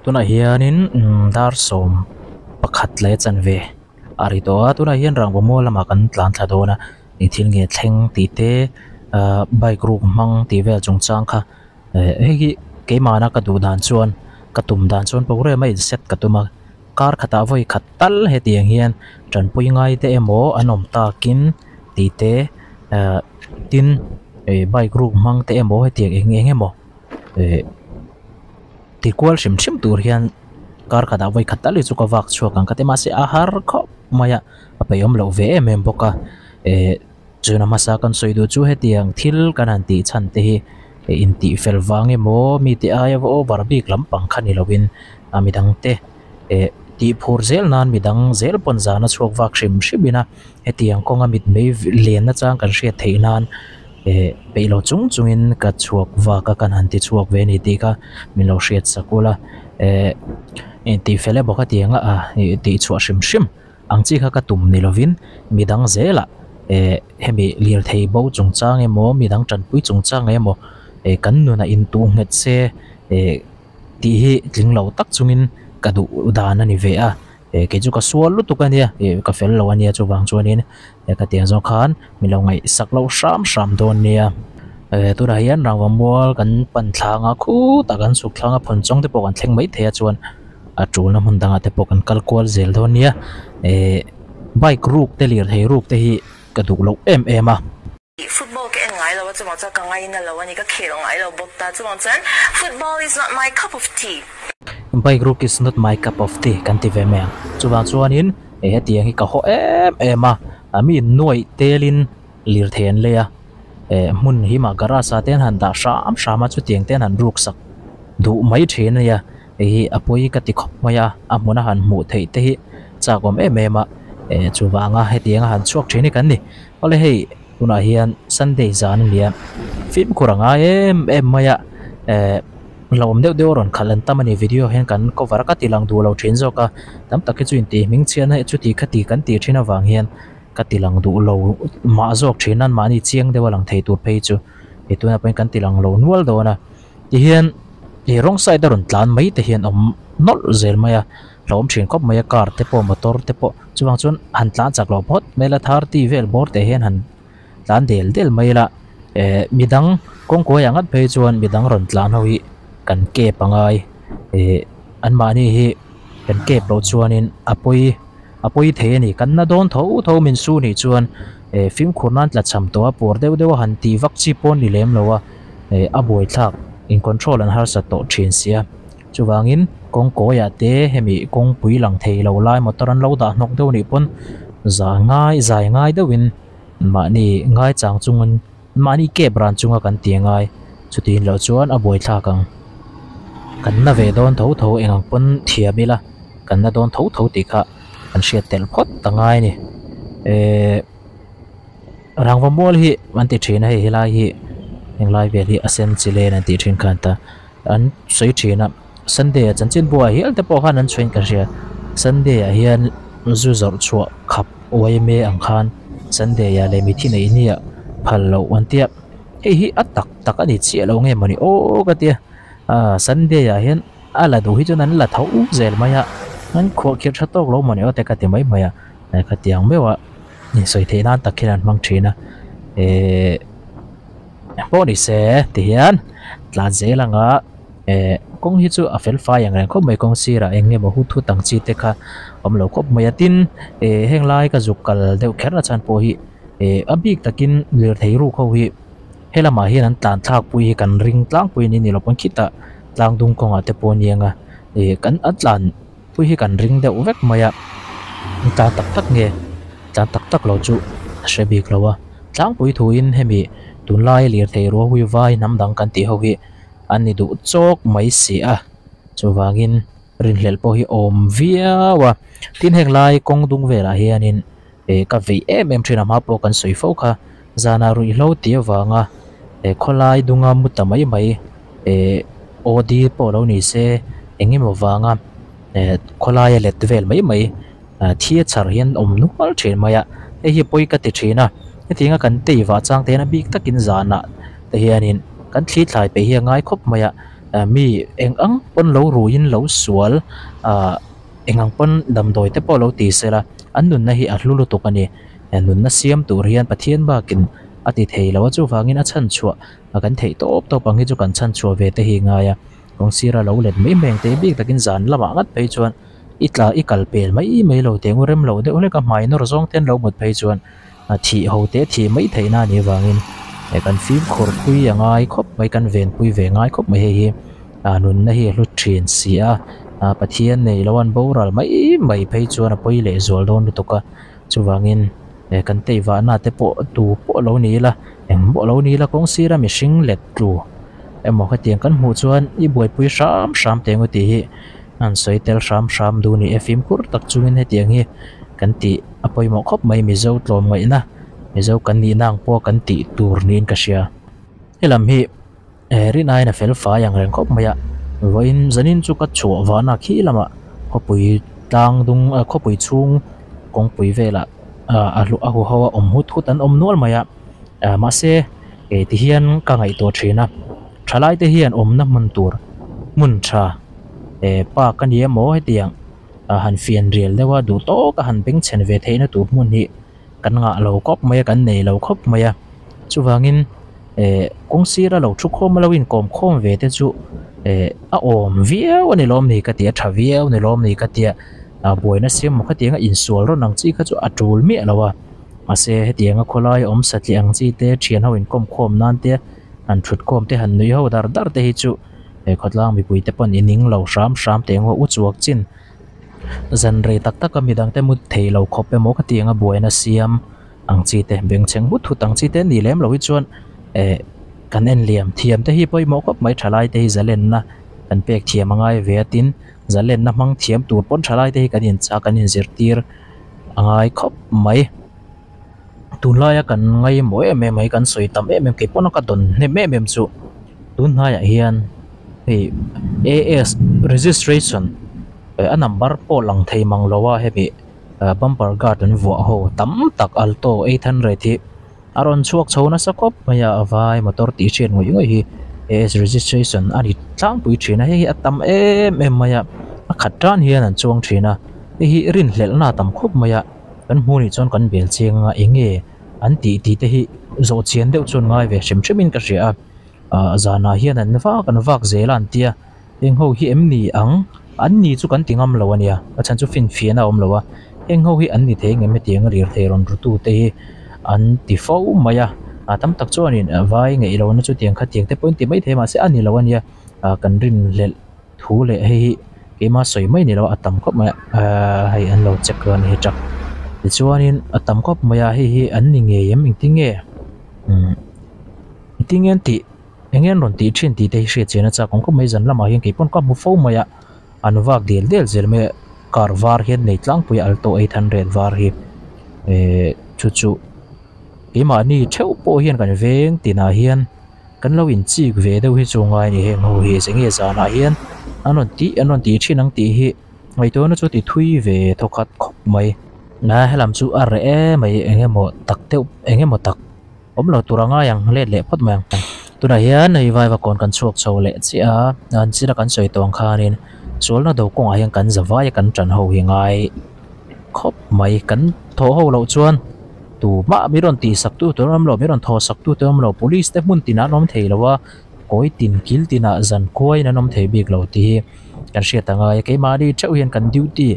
Tunah hianin umm dar sawm pakhat leh chanve a ri tawh a tunah hian rangva mual lamah kan tlan thla dawn a eng thil nge thleng tih te ahh bike ruk hmang tih vel chung chang kha eh hei hi keimahna ka duh dan chuan ka tum dan chuan programme a in set ka tum a kar khatah vawi khat tal hetiang hian tanpui ngai te emaw an awm takin tih te ahh tin ih bike ruk hmang te emaw hetiang eng eng emaw ih ti kual hrim hrim tur hian kar khatah vawi khat tal hi chu ka vak chhuak ang ka ti mahse a har khawp mai a a peihawm loh ve em em bawk a ih chuna hmasa kan sawi duh chu hetiang thil kan han tih chhan te hi ih intih fel vang emaw mite aia va over bik lampang kha ni lovin a midang te ih tih phur zel nan midang zel pawn zan a chhuak vak hrim hrim in a hetiang kawnga mitmei len na chang kan hriat theih nan eh peih lo chung chung in ka chhuak vak a kan han ti chhuak ve a ni tih kha min lo hriat sak ula eh intih fel emaw ka ti ang a ah tih chhuah hrim hrim ang chi kha ka tum ni lovin midang zelah eh hemi lirthei bo chung chang emaw midang tanpui chung chang emaw eh kan nunah intuh nghet se eh tih hi tling lo tak chungin ka duh dan a ni ve a. Eh kei chu ka sual lutuk a nia eh ka fel lo a nia chuvang chuanin eh ka tiang zawng khan min lo ngaihsak loh hram hram dawn nia. Eh tunah hian rangva mual kan pan thlang a khutah kan chhuk thlang a phawn chawng te pawh kan thleng mai thei a chuan a tulna hmun dangah te pawh kan kal kual zel dawn nia. Eh bike ruk te lirthei ruk te hi ka duh loh em em a. Football ka en ngai lo a, chuvang chuan ka ngaina lo a ni, ka khel ngai lo bawk ta, chuvang chuan football is not my cup of tea. Bike ruk is not my cup of tea kan ti ve mai ang. Chuvang chuanin hei hetiang hi ka haw em em a, a mi nuaih telin lirthei an lei a, eh hmun hi mah garage ah te an han dah hram hram a, chutiang te an han ruk sak duh mai thin a nia, hei hi a pawi ka ti khawp mai a, a hmuna han hmuh theih te hi chak awm em em a, eh chuvanga hetianga han chhuak thin hi kan ni. Awle hei tunah hian Sunday zan a nia fimkhur a ngai em em mai a eh hlauhawm deuh deuh a rawn khalh an tam a ni video hian kan cover a ka ti lang duh lo thin zawk a tam tak hi chu intih hming chhiatna hi chuti khati kan tih thin avang hian ka ti lang duh lo mah zawk thin a mahni chiang deuh a lang thei tur phei chu ih tunah pawhin kan ti lang lo nual dawn a tihian ih wrong side a rawn tlan mai te hian awm nawlh zel mai a. Hlawm thin khawp mai a car te pawh motor te pawh chuvang chuan han tlan chak loh phawt mai la thirty vel bawr teh hian han tlan del del mai ila eh midang kawngkuai ang ngat phei chuan midang rawn tlan ho hi kan kep angai eh anmahni hi kan kep loh chuanin a pawi a pawi thei a ni kan na dawn tho tho min su nih chuan eh fimkhur nan tla cham tawh a puar deuh deuh a han tih vak chi pawh a ni lem lo a eh a buaithlak in control an harsat tawh thin sia. Chuvangin kawng kawiah te hemi kawngpui lang thei lo lai motor an lo dah hnawk deuh anih pawn za ngai zai ngai deuhin mahni ngai chang chungin mahni cab ran chunga kan ti angai chutin loh chuan a buaithlak ang. Kan na ve dawn tho tho eng ang pawn thiam ila kan na dawn tho tho tih kha kan hriat telh phawt ta ngai a ni. Ehh rangva mual hi an ti thin a hei helai hi henglai vel hi a sen chi len an tih thin khan ta. An sawi thin a Sunday ah chanchin buai hial te pawh khan an chhuain ka hria Sunday ah hian zu zawrh chhuah khap yma ang khan Sunday ah leh mithi neih ni ah phal loh an tia hei hi a tak tak a ni chiah lo nge mawni aw ka tia ah Sunday ah hian a la duh hi chuan an la tho zel mai a an khuah khirh tha tawk lo mawni aw te ka ti mai mai a khatiang meuh a insawi theih nan tak hian an hmang thin a ehh. Pawh ni se ti hian tlan zel anga eh kawng hi chu a fel fai ang reng khawp mai kawng sirah eng nge maw hut hut ang chi te kha awm lo khawp mai a tin eh heng lai ka zuk kal deuh kher na chhan pawh hi eh a bik takin lirthei ruk ho hi he lamah hian an tlan thlak pui hi kan ring tlangpui a ni ni lo pawn khitah tlang dung kawngah te pawh a ni ang a eh kan an tlan pui hi kan ring deuh vek mai a tlan tak tak nge tlan tak tak lo chu a hre bik lo a tlangpui thuin hemi tunlai lirthei rual hui vai hnam dang kan tih ho hi an ni duh chawk mai si a chuvangin rinhlelh pawh hi awm viau a tin heng lai kawng dung velah hianin eh ka vei em em thin a hma pawh kan sawi fo kha zana ruihhlo tih avanga eh khawlai dunga mu ta mai mai eh aw dil pawh lo ni se eng emaw vanga eh khawlaia let vel mai mai ah thi a chhar hian awm nual thin mai a hei hi pawi ka ti thin a hetianga kan tei vah chang te hian a bik takin zanah te hianin kan thli thlai peih hi a ngai khawp mai a. Mi eng ang pawn lo ruiin lo sual ah eng ang pawn damdawi te pawh lo ti sela an nunna hi a hlu lutuk a ni. Nunna siam tur hian Pathian bakin a ti thei lo a chuvangin a chhan chhuah a kan theih tawp tawp ang hi chu kan chhan chhuah ve te hi a ngai a. Kawng sira lo let mai mai ang te bik takin zan lamah ngat phei chuan i tla i kal pel mai mai lo teng u rem lo deuh hlek a hmai nawr zawng te an lo mut phei chuan a thih ho te thih mai theih na a nih avangin eh kan fimkhur pui a ngai khawp mai kan venpui ve ngai khawp mai hei hi ah nunna hi a hlu thin si a ah Pathian nei lo an boral mai mai phei chuan a pawi leh zual dawn lutuk a chuvangin eh kan tei vahna te pawh tu pawh lo ni ila eng pawh lo ni ila kawng sira mihring let tlu emaw khatiang kan hmuh chuan i buaipui hram hram teh ang u tih hi an sawi tel hram hram duh a ni e fimkhur tak chungin hetiang hi kan tih a pawimawh khawp mai Mizo tlawmngaihna Mizo kan nihna ang pawh kan tih tur niin ka hria. Helam hi eh rin aiin a fel fai ang reng khawp mai a, vawiin zanin chu ka chhuah vahna khi lamah khawpui tlang dung ah khawpui chhung kawngpui velah ah a hluah a huho a awm hut hut an awm nual mai a, ah mahse eh tihian ka ngaihtuah thin a, thalai te hian awmna hmun tur hmun tha eh park a ni emaw hetiang. ah han fian rial deuh a duh tawk a han beng chhen ve theihna tur hmun hi kan ngah lo khawp mai a kan nei lo khawp mai a chuvangin eh kawng sira lo thu khawm a lo inkawm khawm ve te chu eh a awm viau a ni lawm ni ka ti a tha viau a ni lawm ni ka tia ah buaina siam maw khatiang a insual rawn ang chi kha chu a tul miah lo a mahse hetianga khawlai awm satliah ang chi te thian ho inkawm khawm nan te han thut khawm te han nuih ho dar dar te hi chu. He khawtlang mipuite pawn i ning lo hram hram teh ngawh u chuak chin. Zan rei tak taka midangte mut thei lo khawp emaw ka ti anga buaina siam ang chi te, bengchheng hut hut ang chi te ni lem lo hi chuan eh kan en liam thiam te hi pawimawh khawp mai thalai te hi zalenna kan pek thiam a ngai ve a tin zalenna hmang thiam tur pawn thalai te hi kan inchak kan inzirtir a ngai khawp mai. Tunlaia kan ngaimawh em em mai kan sawi tam em em kei pawn a ka dawn hnem em em chu tun hnaiah hian hei A_S registration eh a number pawh lang thei mang lo a hemi ah bumper guard an vuah ho tam tak alto 800 hi a rawn chhuak chho nasa khawp mai a a vai motor tih hriat ngawih ngawih hi A_S registration a ni tlangpui thin a hei hi a tam em em mai a a khat tan hian an chuang thin a hei hi rinhlelhna a tam khawp mai a. Kan hmuh nih chuan kan bel chiang anga eng nge an tih tih te hi zawh chian deuh chuan ngai ve hrim hrim in ka hria a ah zanah hian an vak an vak zel a an tia heng ho hi em ni ang an ni chu kan ti ngam lo a nia a chhan chu finfiahna a awm lo a heng ho hi an ni thei engem hetiang a lirthei rawn ru tu te hi an ti fo mai a ah tam tak chuanin vai ngeih lohna chu tiang khatiang te pawhin ti maithei mahse a ni lo a nia ah kan rinhlelh. Thu leh hei hi keima sawi mai ni lo a tam khawp mai a ahh hei an lo check dawn a ni hi truck tichuanin a tam khawp mai a hei hi an ni ngei em engtin nge umm engtin nge an tih eng nge an rawn tih thin tih te hi hriat chian a chak awm khawp mai zan lamah hian kei pawn ka hmu fo mai a an vak dil del zel mai a car var hian nei tlangpui a alto 800 var hi ehh chu chu keimahni theuh pawh hian kan veng tinah hian. Kan lo inchik ve deuh hi chu ngai a ni heng ho hi eng nge zanah hian an rawn tih an rawn tih thin ang tih hi ngaihtuahna chu ti thui ve thawkhat khawp mai. Na helam chu a reh em mai eng emaw tak deuh eng emaw tak awm lo tur a ngai ang let leh phawt mai ang. Tunah hian hei vaiva kawn kan chhuak chho leh chiah a an china kan sawi tawh ang khanin sualna do kawngah hian kan za vai a kan tan ho hi ngai khawp mai kan thawh ho loh chuan. Tumah mi rawn tihsak tu tur an awm lo, mi rawn thawhsak tu te awm lo, police te hmun tinah an awm thei lo a, kawi tin kil tinah zan khuaiin an awm thei bik lo tih hi kan hriat a ngai a, keimahni theuh hian kan duty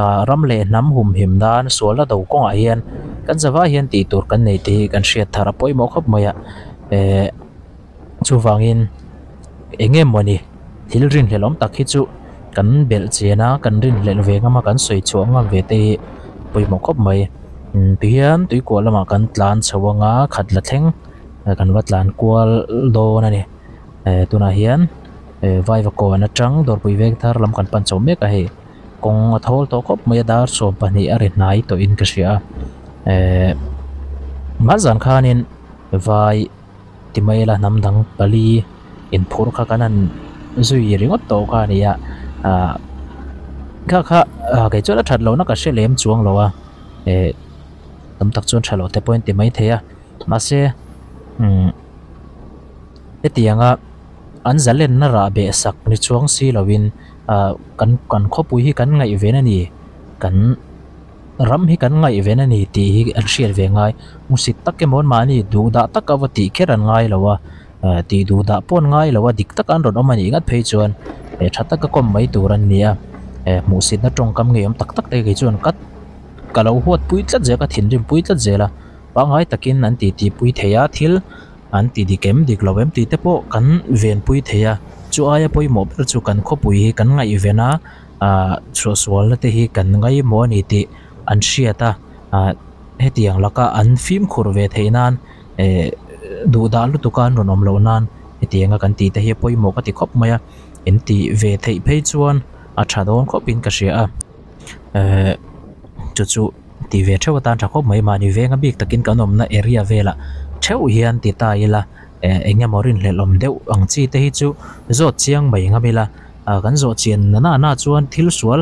ah ram leh hnam humhim nan sualna do kawngah hian kan zavai hian tih tur kan nei tih hi kan hriat thar a pawimawh khawp mai a, eh chuvangin eng nge mawni thil rinhlelh awm tak hi chu kan belh chen a kan rinhlelh ve ngam a kan sawi chhuah ngam ve te hi pawimawh khawp mai umm tihian tuikuah lamah kan tlan chho anga khat la thleng kan va tlan kual dawn a ni eh tunah hian eh vaivakawn atang dawrpui veng thar lam kan pan chho mek a hei kawng a thawl tawh khawp mai a dar 12 a ri hnai tawhin ka hria a eh hmanzan khanin vai. Ti mai ila hnam dang pali inphur kha kan han zui ringawt tawh kha a ni a ah kha kha ah kei chuan a that lohna ka hre lem chuang lo a eh tam tak chuan tha loh te pawh in ti mai thei a mahse umm hetianga. an zalenna rah beh sak ni chuang si lovin ah kan kan khawpui hi kan ngaihven a ni kan ram hi kan ngaihven a ni tih hi an hriat ve ngai hmusit tak emaw an mahni duh dah tak a va tih kher an ngai lo a ah tih duh dah pawh an ngai lo a dik taka an rawn awm a nih ngat phei chuan eh tha taka kawm mai tur an ni a eh hmuhsitna tawngkam ngei awm tak tak te kei chuan ka ka lo huat pui tlat zel ka thinrim pui tlat zel a pangngai takin an titi pui thei a thil an ti dik em dik lo em tih te pawh kan ven pui thei a chu aia pawimawh ber chu kan khawpui hi kan ngaihven a ah chhuahsualna te hi kan ngaihmawh a ni tih an hriat a ah hetiang laka an fimkhur ve theih nan eh duh dah lutuk a an rawn awm loh nan hetianga kan tih te hi a pawimawh ka ti khawp mai a in tih ve theih phei chuan a tha dawn khawp in ka hria a eh chu chu ti ve theuh atan tha khawp mai mahni venga bik takin kan awmna area velah theuh hian ti ta ila eh eng emaw rinhlelh awm deuh ang chi te hi chu zawt chiang mai ngam ila ah kan zawh chian na na chuan thil sual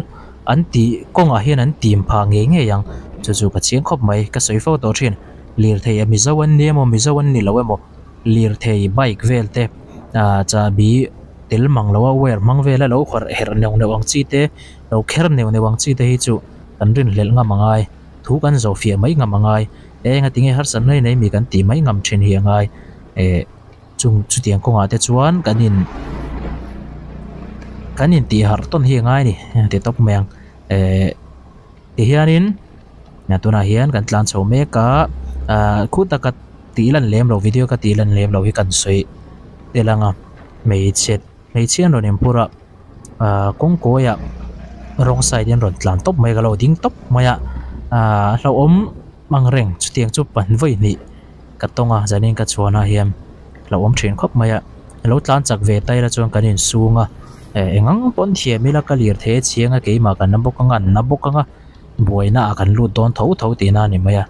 an tih kawngah hian an tim phah ngei ngei ang chu chu ka chiang khawp mai ka sawi fo tawh thin lirthei a mizo an ni emaw mizo an ni lo emaw lirthei bike vel te ah chahbi tel mang loa wire hmang vela lo herh herh neuh neuh ang chi te lo kher neuh neuh ang chi te hi chu kan rinhlelh ngam a ngai thu kan zawh fiah mai ngam a ngai eng a tinge harsatna hi nei mi kan tih mai ngam thin hi a ngai eh chung chutiang kawngah te chuan kan in kan in tih harh tawn hi a ngai a ni ti tawp mai ang eh tihianin tunah hian kan tlan chho mek a ah khutah ka tih lan lem loh video ka tih lan lem loh hi kan sawi tel ang a hmeichhe hmeichhia an rawn inphur a. Ahh kawngkawiah wrong side in rawn tlan tawp mai ka lo ding tawp mai a ahh hlauhawm ang reng chutiang chu pan vawi hnih ka tawng a zanin ka chhuan ah hian hlauhawm thin khawp mai a lo tlan chak ve ta ila chuan kan insung a eh eng ang pawn thiam ila ka lir thei a chiang a keimah kan la bawk ang a an la bawk ang a buaina ah kan lut dawn tho tho tihna a ni mai a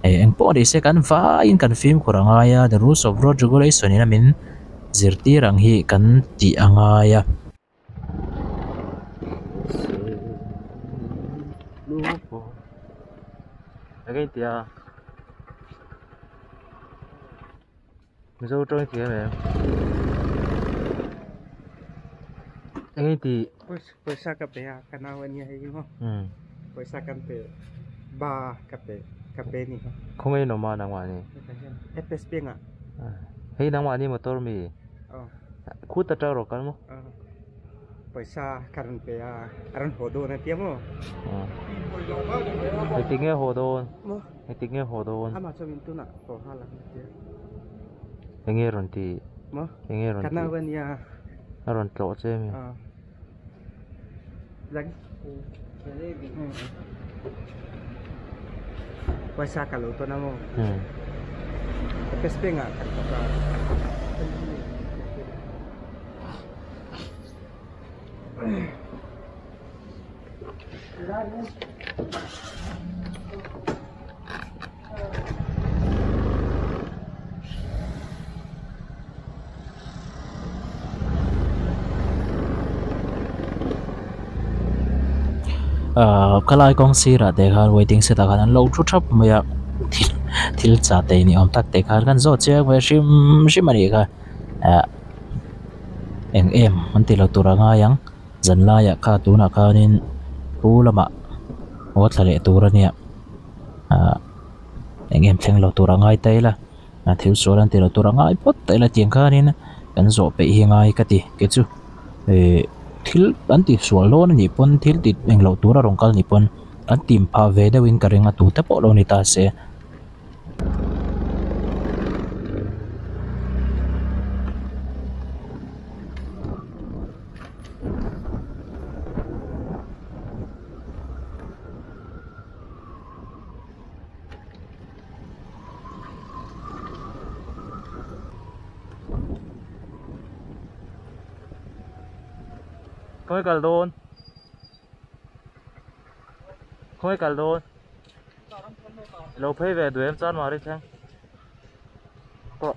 eh eng pawh ni se kan vaiin kan fimkhur a ngai a the rules of road regulation in a min zirtir ang hi kan tih a ngai a. Mizo tawng thiam em eng i tih pawisa ka pe a ka nau ania hei maw pawisa kan pe ba ka pe ka pe ni kha khawnge in awm a nangmah ni fs bank ah hei nangmah ni motor mi khut atang rawh kal maw pawisa ka rawn pe a a rawn haw dawn a tia maw engtik nge haw dawn Engtik nge haw dawn? Amah chuan min tunah haw nghal ang a ti a. Enge rawn ti? Maw? Enge rawn ti? Ka nau a nia. A rawn tlawh che mi? Aw. Zak. Pawisa ka lo tawn a maw? Ka pespeng ah kan thawk a. Ahh khalai kawng sirah te khan waiting shed ah khan an lo thu thap mai a thil thil chah te ni awm tak te khan kan zawt chiang ve hrim hrim a nih kha ah eng em an ti lo tur a ngai ang. Zan laiah kha tunah khanin pu lamah haw thla leh tur a nia ah eng em thleng lo tur a ngai ta ila a thil sual an ti lo tur a ngai phawt ta ila tiang khanin kan zawh peih hi ngai ka ti kei chu ih thil an ti sual dawn a nih pawn thil ti englo tura rawn kal nih pawn an tim phah ve deuhin ka ring a tute pawh lo ni ta se. Khawi kal dawn khawi kal dawn lo phei ve duh em chuan mari thleng pawh.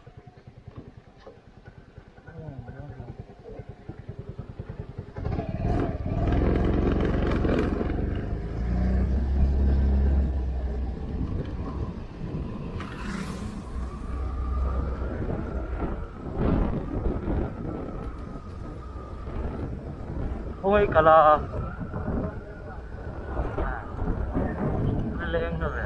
Khawi kal a leng na ve.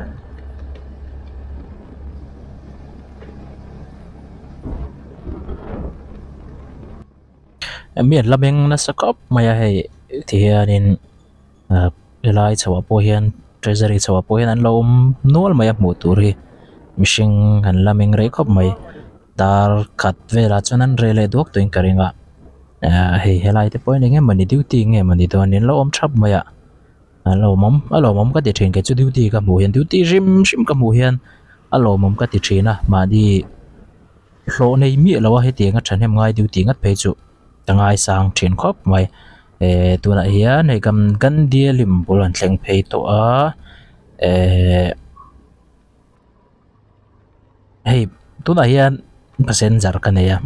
Mi an la meng nasa khawp mai a hei ti hianin ah helai chhoah pawh hian treasury chhoah pawh hian an lo awm nual mai a hmuh tur hi mihring an la meng rei khawp mai dar khat velah chuan an reh leh duak tawhin ka ring a ah hei helai te pawh hian eng emawni duty nge mawni dawn in lo awm thap mai a a lawmawm a lawmawm ka ti thin kei chu duty ka hmuh hian duty hrim hrim ka hmuh hian a lawmawm ka ti thin a mahni hlawh nei miah lo a hetiang a thahnem ngai duty ngat phei chu ka ngaisang thin khawp mai eh tunah hian hei kan Gandhi lim bul an thleng phei tawh a eh hei tunah hian passenger ka nei a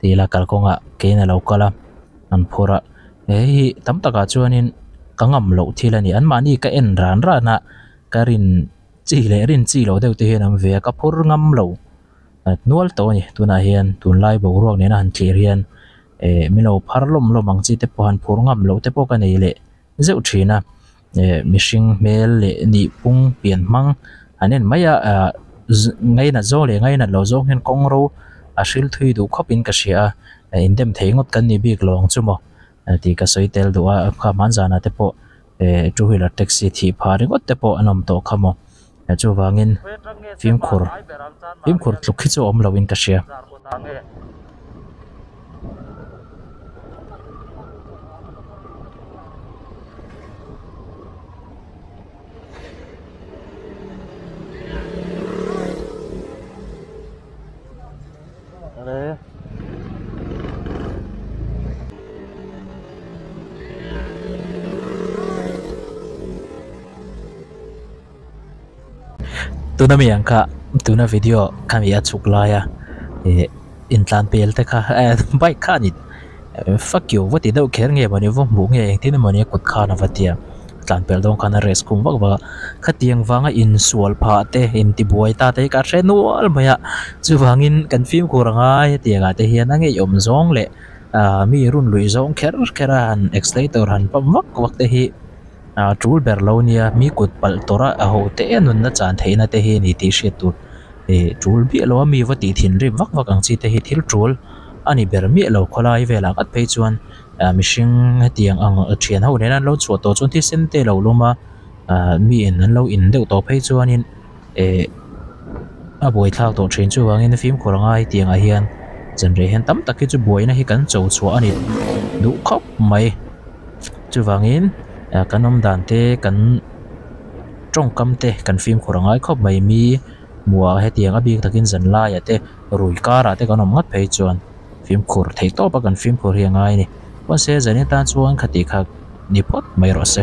ti ila kalkawngah kein a lo kal a an phur a hei hi tam takah chuanin ka ngam loh thil a ni an mahni ka en ran ran a ka rin chi leh rin chi loh deuh te hian an ve a ka phur ngam lo nual tawh a ni tunah hian tunlai boruak nena han thlir hian eh min lo phar lawm lawm ang chi te pawh han phur ngam loh te pawh ka nei leh zeuh thin a eh mihring hmel leh nih pung pian hmang an en mai a ah ngainat zawng leh ngainat loh zawng hian kawng ro a hril thui duh khawp in ka hria a indem thei ngawt kan ni bik lo ang chu maw tih ka sawi tel duh a kha hman zanah te pawh eh two wheeler taxi thih phah ringawt te pawh an awm tawh kha maw chuvangin fimkhur fimkhur tluk hi chu a awm lo in ka hria. Tuna mi ang kha tuna video kha mi a chhuk lai a ih intlan pel te kha eh bike kha a ni fuck you va ti deuh kher nge mawni va hmuh nge engtin emawni a kut khan a va tia tlan pel dawn khan a race khum vak vak a khatiang vanga insual phah te intibuai ta te hi ka hre nual mai a chuvangin kan fimkhur a ngai hetiang ah te hian a ngeiawm zawng leh ah mi run luih zawng kher kher a han accelerator han pump vak vak te hi. Ah tul ber lo nia mi kut palh tawrh a a ho te nunna chan theihna te hi a ni tih hriat tur ih tul miah lo a mi va tih thinrim vak vak ang chi te hi thil tul a ni ber miah lo khawlai velah ngat phei chuan ah mihring hetiang ang thian ho nena an lo chhuah tawh chuan thisen te a lo lawm a ah mi in an lo in deuh tawh phei chuanin ih a buaithlak tawh thin chuvangin fimkhur a ngai tiang ah hian zanriah hian tam tak hi chu buaina hi kan cho chhuah a ni duh khawp mai. Chuvangin kan awm dan te kan tawngkam te kan fimkhur a ngai khawp mai mi hmuhah hetiang a bik takin zan laiah te rui karah te kan awm ngat phei chuan fimkhur theih tawp a kan fimkhur hi a ngai a ni. Mahse zan atan chuan khati kha ni phawt mai rawh se.